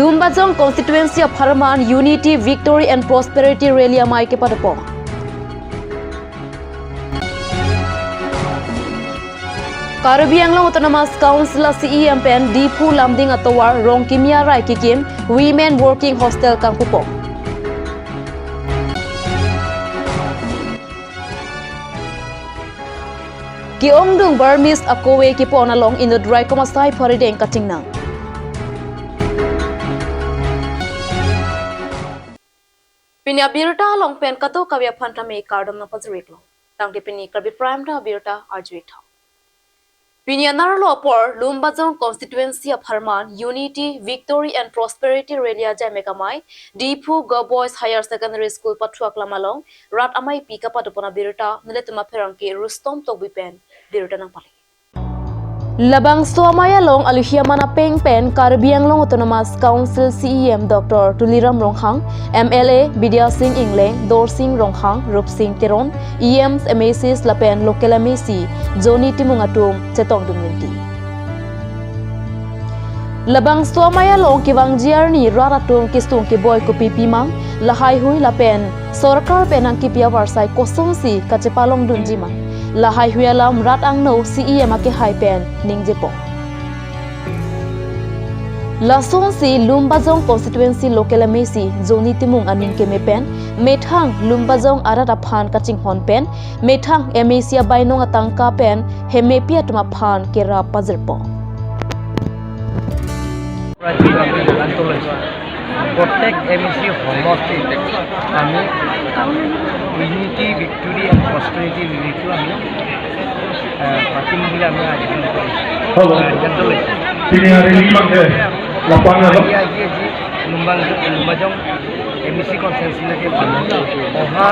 Lumbajong constituency of Harman Unity, Victory and Prosperity Rally amai ke padapo. Karbi Anglong Autonomous Council CEM pen Diphu Lamding Atowar Rongkimia Rai Kikim Women Working Hostel Kangpupo. Ki Ongdung Burmese Akowe ki pon along in the dry koma sai pharideng katingna. Pinya birta along pen kato kawya phanta me kardom na pazrik lo. Tangti pini karbi prime da birta arjuik tha. Pinya narlo por Lumbajong constituency of Harman Unity, Victory and Prosperity Rally Jai Diphu Go Boys Higher Secondary School Pathuak Lamalong Rat Amai Pika Padupona Birta Niletuma Perangki Rustom Togbi Pen Birta Nang Pali. Labang Swamaya Long Aluhiamana Peng Pen Karbi Anglong Autonomous Council CEM Dr. Tuliram Ronghang, MLA Bidya Singh Ingleng, Dor Singh Ronghang, Rup Singh Teron, EMs MACs Lapen Local MAC, Johnny Timungatum, Chetong Duminti. Labang Swamaya Long Kiwang Jiarni Raratum Kistung Ki Boy Kupi Pimang, Lahai Hui Lapen, Sorkar Penang Kipia Warsai Kosongsi Kachepalong Dunjimang. Lahai huyalam rat ang no CEM ake hai pen ningjepo. Lason si Lumbajong constituency local MAC Joni Timung aning keme pen methang Lumbajong arata phan kaching hon pen methang MAC abainong atangka pen heme piatma phan kera pazirpo. প্ৰত্যেক M E C সমষ্টিত আমি unity, victory and prosperity ৰেলীটো আমি পাতিম বুলি আমি আয়োজন কৰিছোঁ, সিদ্ধান্ত লৈছোঁ। আজি আজি লুম্বাজং এম ই চি কনষ্টিটুৱেঞ্চিলৈকে পালোঁ। অহা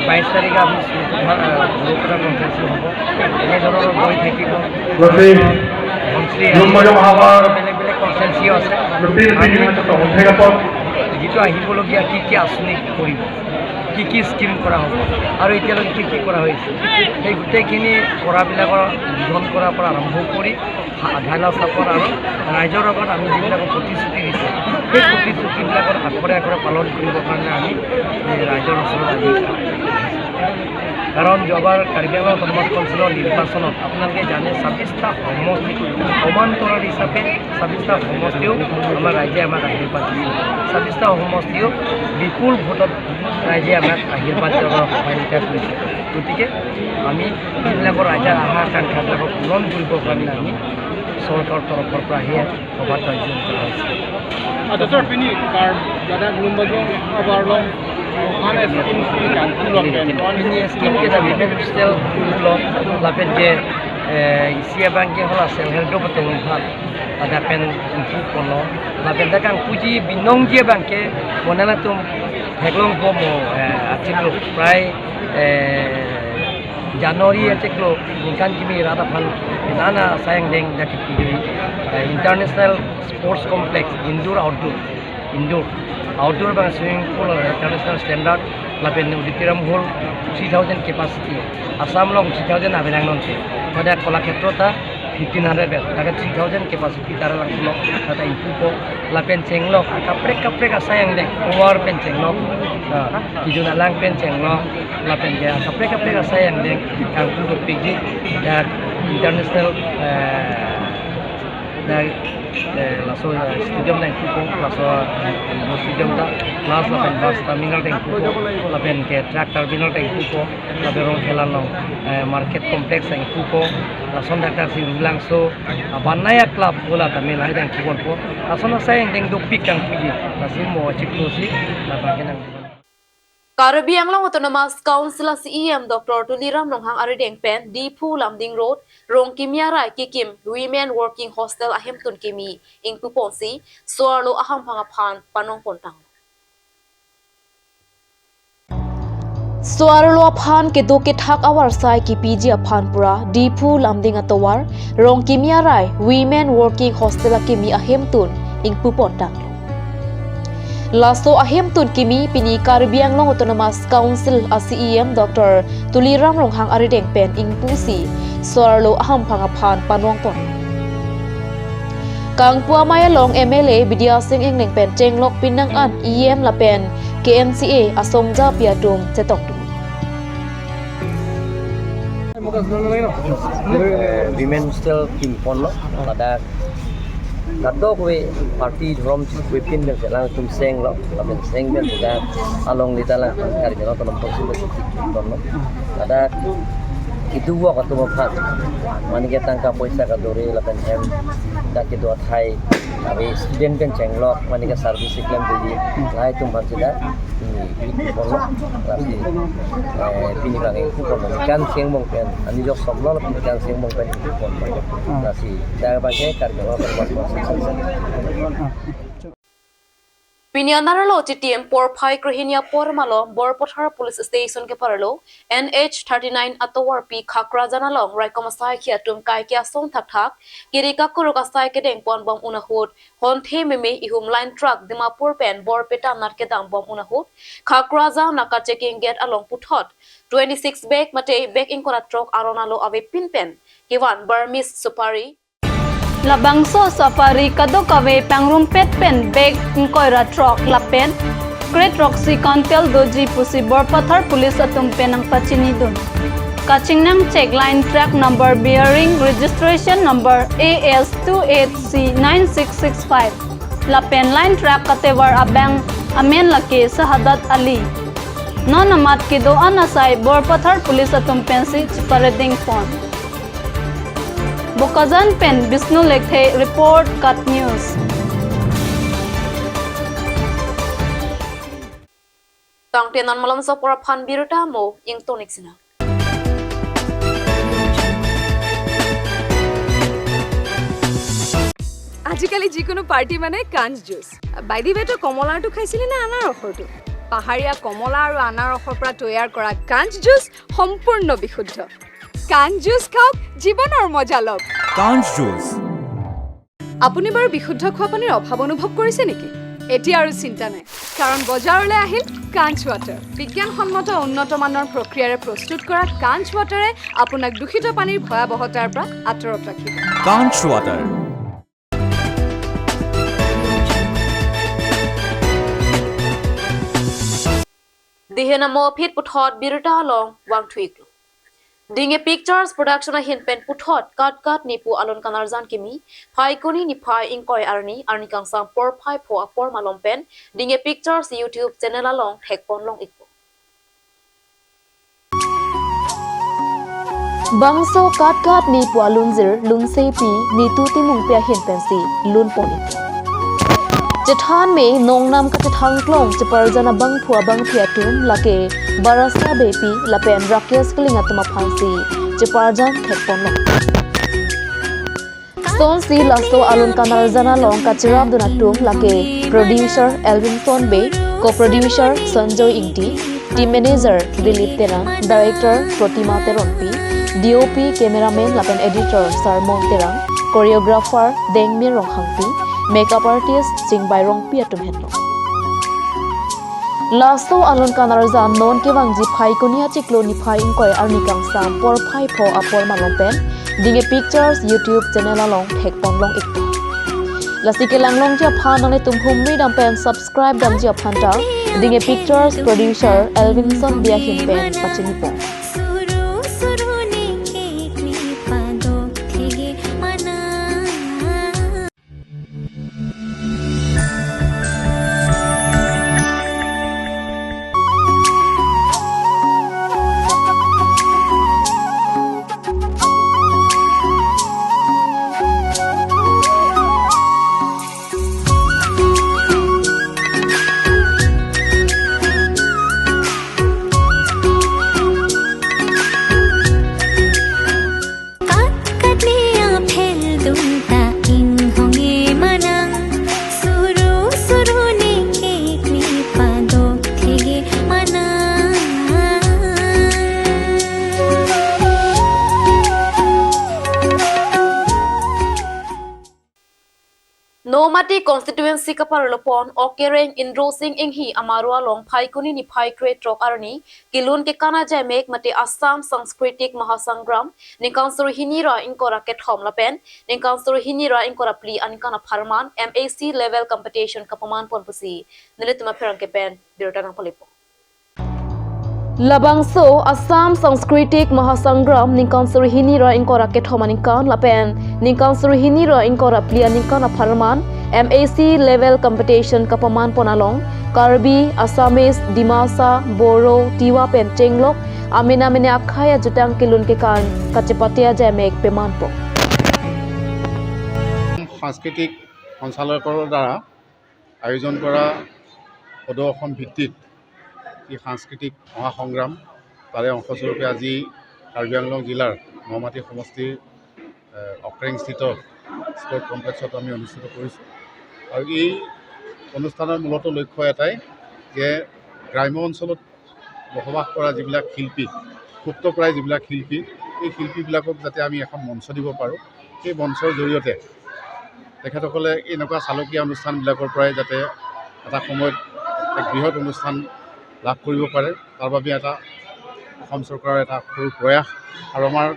22 তাৰিখে আমি শ্ৰীপথাৰ কনষ্টিটুৱেঞ্চি হ'ব। এনেধৰণৰ গৈ থাকিব বেলেগ বেলেগ কনষ্টিটুৱেঞ্চিও আছে। যিটো আহিবলগীয়া কি কি আঁচনি কৰিব, কি কি স্কীম কৰা হ'ব আৰু এতিয়ালৈকে কি কি কৰা হৈছে, সেই গোটেইখিনি কৰাবিলাকৰ নিধন কৰাৰ পৰা আৰম্ভ কৰি আধাইলা চাপৰ আৰু ৰাইজৰ আগত আমি যিবিলাকৰ প্ৰতিশ্ৰুতি দিছোঁ, সেই প্ৰতিশ্ৰুতিবিলাকৰ আখৰে আখৰে পালন কৰিবৰ কাৰণে আমি ৰাইজৰ ওচৰত আজি। কাৰণ যোৱাবাৰ কাৰ্বি আংলং অট'নমাছ কাউন্সিলৰ নিৰ্বাচনত আপোনালোকে জানে 26টা সমষ্টি সমান্তৰাল হিচাপে 26টা সমষ্টিও আমাৰ ৰাইজে আমাক আশীৰ্বাদ দিছে। 26টা সমষ্টিও বিপুল ভোটত ৰাইজে আমাক আশীৰ্বাদ দিয়াৰ সহায়িকা কৰিছে। গতিকে আমি যিবিলাকৰ ৰাইজৰ আশা আকাংক্ষাবিলাকক পূৰণ কৰিবৰ কাৰণে আমি চৰকাৰৰ তৰফৰ পৰা আহি সভাত আয়োজন কৰা হৈছে। স্কিম কেইটা বিভিন্ন লাপেন যে isia bangke hola sel heldo patong phat ada pen pu kono lapen da kang puji binong je bangke monala tum heglong ko mo achiklo প্রায় জানুয়ারি achiklo ningkan kimi rada phan nana sayang deng da ki international sports complex indoor outdoor indoor outdoor bang swimming pool international standard lapen auditorium hall 3000 capacity Assam long 3000 abenang non se pada Kalakshetra ta 1500 bed taga 3000 capacity tara lang lo tata improve lapen chenglok kaprek kaprek asayang deng war pen chenglok kijuna lang pen chenglok lapen ge kaprek kaprek asayang deng kang ku pigi da international da laso stadium na improve laso stadium da plus lapen bus terminal ta improve lapen ke truck terminal ta improve lapen rong khela no market complex ta improve lason doctor si rulang so banaya club bola ta mel haidang kibon po lason sayang deng do pik kang puji lasim mo chiklo si lapen nang Karbi Anglong Autonomous Council CEM Dr. Tuliram Ronghang Arideng Pen Diphu Lamding Road Rongkimia Rai Kikim Women Working Hostel Ahemtun Kimi Ingpu Ponsi Suarlo Aham Phangaphan Panong Pontang Suarlo Phan ke do ke thak awar sai ki PG Aphan pura Diphu Lamding Atowar Rongkimia Rai Women Working Hostel Kimi Ahemtun Ingpu Pontang Laso Ahemtun Kimi Pini Karbi Anglong Autonomous Council CEM Dr. Tuliram Ronghang Arideng Pen Ingpusi Suarlo Aham Phangaphan Panong Pon Kangpua maya long MLA Bidya Singh Engleng pen chenglok pinang an EM lapen KMCA asongja piatum chetok tu. Women still kim pon lo pada Kato kwe party drum kwe pin ben lang tum seng lo lapen seng ben da along lita lang kari no tonom poksin ben kim pon lo pada kidu wa kato ma phat mani ke tangka পয়সা ka dore lapen hem da kidu thai abi student ben chenglok mani ke service claim di lai tum phan da pon lo lasi pini bang ku pon kan seng mong pen ani jok somlo pini kan seng mong pen ku pon lasi da ba ke kar no Pinianaralo GTM por phai Krohinia por malo Borpathar police station ke paralo NH 39 atowar P Khakra janalong Raikomasai khia tum kai kya song thak thak kirika kuruka sai ke deng pon bom unahut honthe meme ihum line truck Dimapur pen Borpeta narke dang bom unahut Khakra ja naka checking gate along puthot 26 bag mate bag in kora truck aronalo ave pin pen kiwan Burmese supari Labangso safari kado kave pangrum pet pen bag koira truck lapen great roxy kantel doji pusi Borpathar police atum penang pachini dun kachingnang check line track number bearing registration number AS28C9665 lapen line track katewar abang amen lake Sahadat Ali nonamat kido anasai Borpathar police atum pensi chipareding phone Bokajan pen Bishnu Lekhe report Cut News. Tangte non malam so pora phan biruta mo ing tonik sina. আজিকালি যিকোনো party মানে কাঞ্চ juice. By the ৱে তো কমলাটো খাইছিলি না আনাৰসৰটো? পাহাৰীয়া কমলা আৰু আনাৰসৰ পৰা তৈয়াৰ কৰা কাঞ্চ জুচ সম্পূৰ্ণ বিশুদ্ধ। কাঞ্চ জুচ খাওক, জীৱনৰ মজা লওক। কাঞ্চ জুচ। আপুনি বাৰু বিশুদ্ধ খোৱা পানীৰ অভাৱ অনুভৱ কৰিছে নেকি? এতিয়া আৰু চিন্তা নাই, কাৰণ বজাৰলৈ আহিল কাঞ্চ ৱাটাৰ। বিজ্ঞানসন্মত উন্নত মানৰ প্ৰক্ৰিয়াৰে প্ৰস্তুত কৰা কাঞ্চ ৱাটাৰে আপোনাক দূষিত পানীৰ ভয়াৱহতাৰ পৰা আঁতৰত ৰাখিব। কাঞ্চ water. Dihena mo phit puthot biruta long wang thuik. Dinge Pictures production a hin pen puthot kat kat nipu alon kanarjan kimi phai koni ni phai ingkoi arni arni kangsang por phai pho apor malom pen Dinge Pictures YouTube channel along thekpon long ikpo Bangso kat kat nipu alun zir lun se pi nitu timung pya hin pen si lun pon ikpo Chethan me nongnam ka chethang klong cheparjana bang phua bang phia tum lake barasa bepi lapen Rakesh klinga tuma phansi cheparjan thekpon long Son si laso alun kanarjana long kachirab duna tum lake producer Elvinson Be, co-producer Sanjoy Ingti, team manager Dilip Terang, director Pratima Teronpi, DOP cameraman lapen editor Sarmon Terang, choreographer Dengmir Ronghangpi, makeup artist Chingbai Rongpi atum henlo. Laso alon kanarja non kewangji phai konia chiklo ni phai ingkoi arni kangsam por phai pho apor malompen Dinge Pictures YouTube channel along thekpon long ikpo. Lasi ke langlong ja phan ane tumhum mi dam pen subscribe dam ja phanta Dinge Pictures producer Elvinson Bia hin pen pachini po. Nomati constituency kapar lopon okereng Indro Singh inghi amarwa long phaikuni ni phaikre trok arni kilun ke kana jai mek mate Assam Sanskritik Mahasangram ningkansur hinira inkora ke thom lapen ningkansur hinira inkora pli ankana pharman MAC level competition kapaman pon pusi nilituma pherang ke pen birotana palipo. Labangso Assam Sanskritik Mahasangram ningkansur hinira inkora ke thomaningkan lapen ningkansur hinira inkora plia ningkana pharman MAC level competition kapaman ponalong Karbi, Assamese, Dimasa, Boro, Tiwa pen Chenglok amina mine akhaya jutang kilun ke kan kachepatia jamek peman po. সাংস্কৃতিক সঞ্চালকৰ দ্বাৰা আয়োজন কৰা সদৌ অসম ভিত্তিত যি সাংস্কৃতিক মহাসংগ্ৰাম, তাৰে অংশস্বৰূপে আজি কাৰ্বি আংলং জিলাৰ নমাটি সমষ্টিৰ অক্ৰেংস্থিত স্পৰ্ট কমপ্লেক্সত আমি অনুষ্ঠিত কৰিছোঁ। আৰু এই অনুষ্ঠানৰ মূলতঃ লক্ষ্য এটাই যে গ্ৰাম্য অঞ্চলত বসবাস কৰা যিবিলাক শিল্পী, সুপ্তপ্ৰায় যিবিলাক শিল্পী, এই শিল্পীবিলাকক যাতে আমি এখন মঞ্চ দিব পাৰোঁ। সেই মঞ্চৰ জৰিয়তে তেখেতসকলে এনেকুৱা চালকীয়া অনুষ্ঠানবিলাকৰ পৰাই যাতে এটা সময়ত এক বৃহৎ অনুষ্ঠান লাভ কৰিব পাৰে, তাৰ বাবে এটা অসম চৰকাৰৰ এটা সৰু প্ৰয়াস। আৰু আমাৰ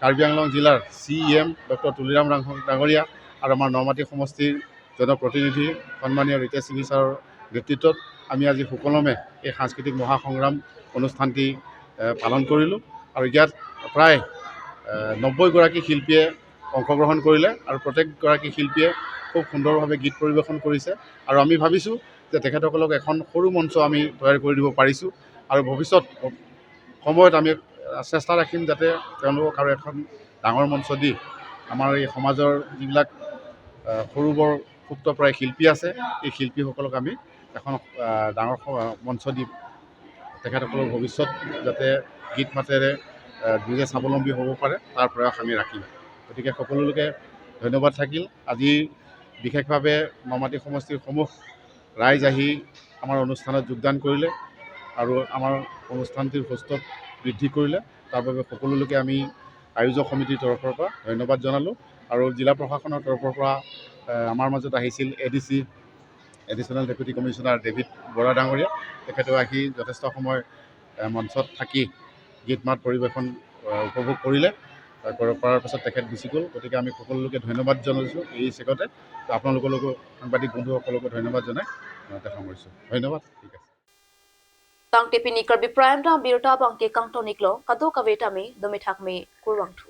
কাৰ্বি আংলং জিলাৰ CEM doctor Tuliram ডাঙৰীয়া আৰু আমাৰ নমাটি সমষ্টিৰ জনপ্ৰতিনিধি সন্মানীয় ৰিতেশ সিঙি ছাৰৰ নেতৃত্বত আমি আজি সুকলমে এই সাংস্কৃতিক মহাসংগ্ৰাম অনুষ্ঠানটি পালন কৰিলোঁ। আৰু ইয়াত প্ৰায় 90 গৰাকী শিল্পীয়ে অংশগ্ৰহণ কৰিলে আৰু প্ৰত্যেকগৰাকী শিল্পীয়ে খুব সুন্দৰভাৱে গীত পৰিৱেশন কৰিছে। আৰু আমি ভাবিছোঁ যে তেখেতসকলক এখন সৰু মঞ্চ আমি তৈয়াৰ কৰি দিব পাৰিছোঁ আৰু ভৱিষ্যত সময়ত আমি চেষ্টা ৰাখিম যাতে তেওঁলোকক আৰু এখন ডাঙৰ মঞ্চ দি আমাৰ এই সমাজৰ যিবিলাক সৰু বৰ সুপ্তপ্ৰায় শিল্পী আছে, এই শিল্পীসকলক আমি এখন ডাঙৰ মঞ্চ দি তেখেতসকলৰ ভৱিষ্যত যাতে গীত মাতেৰে নিজে স্বাৱলম্বী হ'ব পাৰে, তাৰ প্ৰয়াস আমি ৰাখিম। গতিকে সকলোলৈকে ধন্যবাদ থাকিল। আজি বিশেষভাৱে নমাটি সমষ্টিৰ সমূহ ৰাইজ আহি আমাৰ অনুষ্ঠানত যোগদান কৰিলে আৰু আমাৰ অনুষ্ঠানটিৰ সৌষ্ঠৱ বৃদ্ধি কৰিলে। তাৰ বাবে সকলোলৈকে আমি আয়োজক সমিতিৰ তৰফৰ পৰা ধন্যবাদ জনালোঁ। আৰু জিলা প্ৰশাসনৰ তৰফৰ পৰা আমাৰ মাজত আহিছিল ADC, additional deputy commissioner David Bora ডাঙৰীয়া। তেখেতেও আহি যথেষ্ট সময় মঞ্চত থাকি গীত মাত পৰিৱেশন উপভোগ কৰিলে। কৰাৰ পাছত তেখেত গুচি গ'ল। গতিকে আমি সকলোকে ধন্যবাদ জনাইছোঁ। এই চেগতে আপোনালোকলৈকো, সাংবাদিক বন্ধুসকলকো ধন্যবাদ জনাই ইমানতে সামৰিছোঁ। ধন্যবাদ। ঠিক আছে। Tang tepini karbi prime da birta bangke kangto niklo kado kaveta me dome thakme kurwangthu.